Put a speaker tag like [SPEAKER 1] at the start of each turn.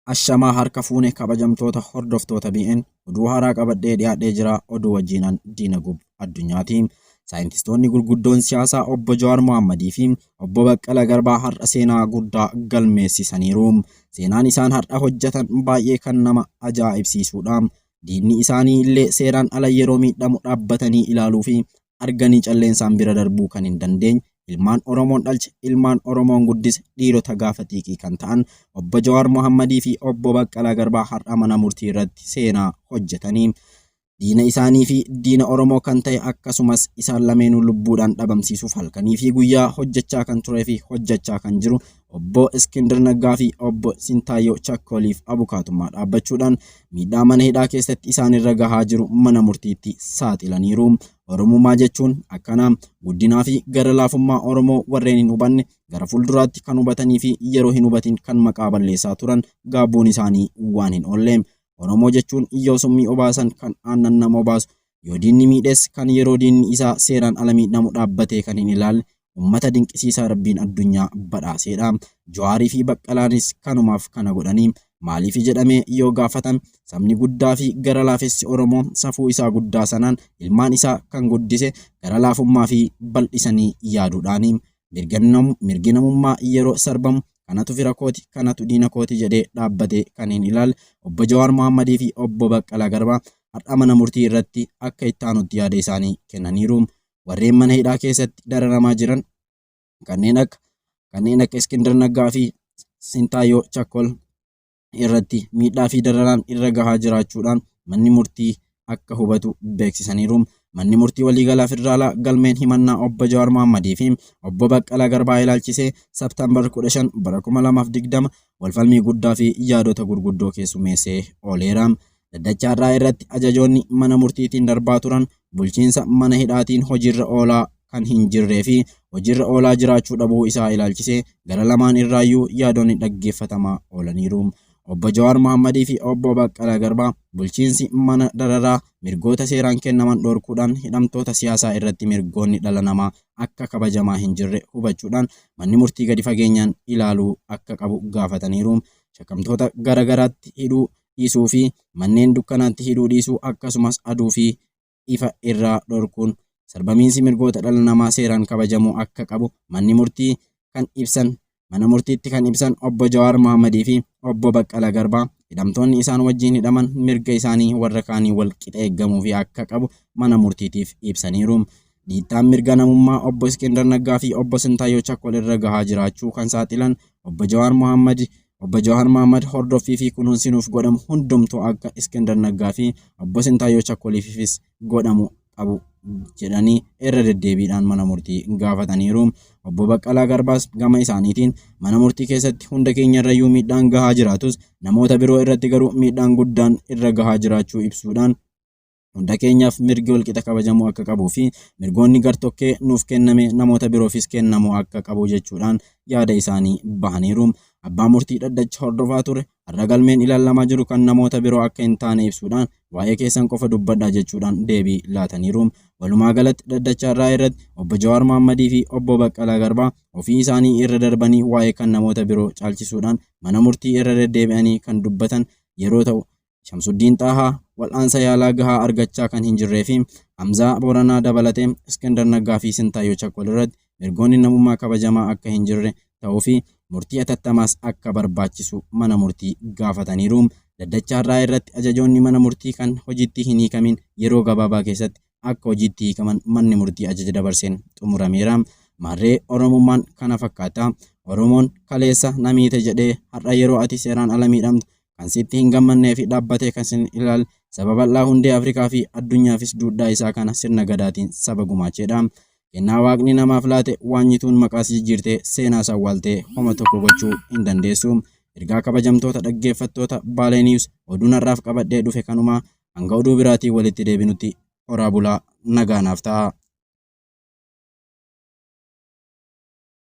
[SPEAKER 1] Ashamaa harka fuune kabajamtoota hordoftoota BN oduu haaraa qabadhee dhiyaadhee jira. Oduu wajjiinan Diina Gub addunyaati. Saayintistoonni gurguddoon siyaasaa obbo Jawaar Mohaammadii fi obbo Baqqala Garbaa har'a seenaa guddaa galmeessisaniiru. Seenaan isaan har'a hojjetan baay'ee kan nama ajaa'ibsiisuudha. Diinni isaanii illee seeraan ala yeroo miidhamu dhaabbatanii ilaaluu fi arganii calleensaan bira darbuu kan hin dandeenye ilmaan Oromoon dhalche, ilmaan Oromoon guddise, dhiirota gaafa xiiqii kan ta'an obbo Jawaar Mohammadii fi obbo Baqqalaa Garbaa har'a mana murtii irratti seenaa hojjetanii diina isaanii fi diina Oromoo kan ta'e akkasumas isaan lameenuu lubbuudhaan dhabamsiisuuf halkanii fi guyyaa hojjechaa kan turee fi hojjechaa kan jiru obbo Iskindir Naggaa fi obbo Sintaayyoo Chakkoliif abukaatummaa dhaabbachuudhaan miidhaa mana hidhaa keessatti isaanirra gahaa jiru mana murtiitti saaxilaniiru. Oromummaa jechuun akkana. Guddinaa fi gara laafummaa Oromoo warreen hin hubanne gara fuulduraatti kan hubatanii fi yeroo hin hubatin kan maqaa balleessaa turan gaabbuun isaanii waan hin oolle. Oromoo jechuun yoo summii obaasan kan aannan nama obaasu, yoo diinni miidhes kan yeroo diinni isaa seeraan ala miidhamu dhaabbatee kan hin ilaalle ummata dinqisiisaa Rabbiin addunyaa badhaaseedha. Jawaarii fi Baqqalaanis kanumaaf kana godhanii. Maaliifi jedhamee yoo gaafatame sabni guddaa fi gara laafessi Oromoo safuu isaa guddaa sanaan ilmaan isaa kan guddise gara laafummaa fi bal'isanii yaaduudhaani. Mirgi namummaa yeroo sarbamu kanatu fira kooti kanatu diina kooti jedhee dhaabbatee kan hin ilaalle obbo Jawaar Mohammadii fi obbo Baqqalaa Garbaa har'a mana murtii irratti akka itti aanutti yaada isaanii kennaniiru. Warreen mana hidhaa keessatti dararamaa jiran kanneen akka kanneen akka Iskindir Naggaa fi Sintaayyoo Chakkol irratti miidhaa fi dararaan irra gahaa jiraachuudhaan manni murtii akka hubatu beeksisaniiru. Manni murtii waliigalaa federaalaa galmeen himannaa obbo Jawaar Mohammadii fi obbo Baqqalaa Garbaa ilaalchisee September 15 bara 2020 walfalmii guddaa fi yaadota gurguddoo keessummeessee ooleera. Dhaddacha har'aa irratti ajajoonni mana murtiitiin darbaa turan bulchiinsa mana hidhaatiin hojiirra oolaa kan hin jirree fi hojiirra oolaa jiraachuu dhabuu isaa ilaalchisee gara lamaan irraayyuu yaadonni dhaggeeffatamaa oolaniiru. Obbo Jawaar Mohammadii fi Obbo Baqqalaa Garbaa bulchiinsi mana dararaa mirgoota seeraan kennaman dhorkuudhaan hidhamtoota siyaasaa irratti mirgoonni dhala namaa akka kabajamaa hin jirre hubachuudhaan manni murtii gadi fageenyaan ilaaluu akka qabu gaafataniiru. Shakkamtoota gara garaatti hidhuu dhiisuu fi manneen dukkanaatti hidhuu dhiisuu akkasumas aduu fi ifa irraa dhorkuun sarbamiinsi mirgoota dhala namaa seeraan kabajamuu akka qabu manni murtii kan ibsan mana murtiitti kan ibsan obbo Jawaar Mohammadii fi obbo Baqqalaa Garbaa hidhamtoonni isaan wajjin hidhaman mirga isaanii warra kaanii wal qixa eeggamuufi akka qabu mana murtiitiif ibsaniiru. Dhiittaan mirga namummaa obbo Iskindar Naggaa fi obbo Sintaayyoo Chakkol irra gahaa jiraachuu kan saaxilan obbo Jawaar Mohammad Obbo Jawaar Mohammad hordoffii fi kunuunsi nuuf godhamu hundumtuu akka Iskindar Naggaa fi obbo Sintaayyoo Chakkoliifis godhamu qabu jedhanii irra deddeebiidhaan mana murtii gaafataniiru. Obbo Baqqalaa Garbaas gama isaaniitiin mana murtii keessatti hunda keenya irrayyuu miidhaan gahaa jiraatus namoota biroo irratti garuu miidhaan guddaan irra gahaa jiraachuu ibsuudhaan hunda keenyaaf mirgi walqixa kabajamuu akka qabuu fi mirgoonni gartokkee nuuf kenname namoota biroofis kennamuu akka qabu jechuudhaan yaada isaanii bahaniiru. Abbaa murtii dhaddacha hordofaa ture har'a galmeen ilaalamaa jiru kan namoota biroo akka hin taane ibsuudhaan waa'ee keessan qofa dubbadhaa jechuudhaan deebii laataniiru. Walumaa galatti dhaddacha har'aa irratti obbo Jawaar Mohammadii fi obbo Baqqalaa Garbaa ofii isaanii irra darbanii waa'ee kan namoota biroo caalchisuudhaan mana murtii irra deddeebi'anii kan dubbatan yeroo ta'u Shamsuddiin Xaahaa wal'aansa yaalaa gahaa argachaa kan hin jirree fi Hamzaa Booranaa dabalatee Iskindar Naggaa fi Sintaayyoo Chakkol irratti mirgoonni namummaa kabajamaa akka hin jirre ta'uu fi murtii atattamaas akka barbaachisu mana murtii gaafataniiru. Dhaddacha har'aa irratti ajajoonni mana murtii kan hojiitti hin hiikamin yeroo gabaabaa keessatti akka hojiitti hiikaman manni murtii ajaja dabarseen xumurameera. Maarree Oromummaan kana fakkaata. Oromoon kaleessa na miite jedhee har'a yeroo ati seeraan ala miidhamtu kan sitti hin gammannee fi dhaabbatee kan sin ilaalle saba bal'aa hundee Afrikaa fi addunyaafis duudhaa isaa kana sirna gadaatiin saba gumaacheedha. Kennaa waaqni namaaf laate waanyituun maqaas jijjiirtee seenaas awwaaltee homa tokko gochuu hin dandeessu. Ergaa kabajamtoota dhaggeeffattoota Baalee News oduun har'aaf qabadhee dhufe kanumaa hanga oduu biraatiin walitti deebinutti horaa bulaa nagaa naaf ta'a.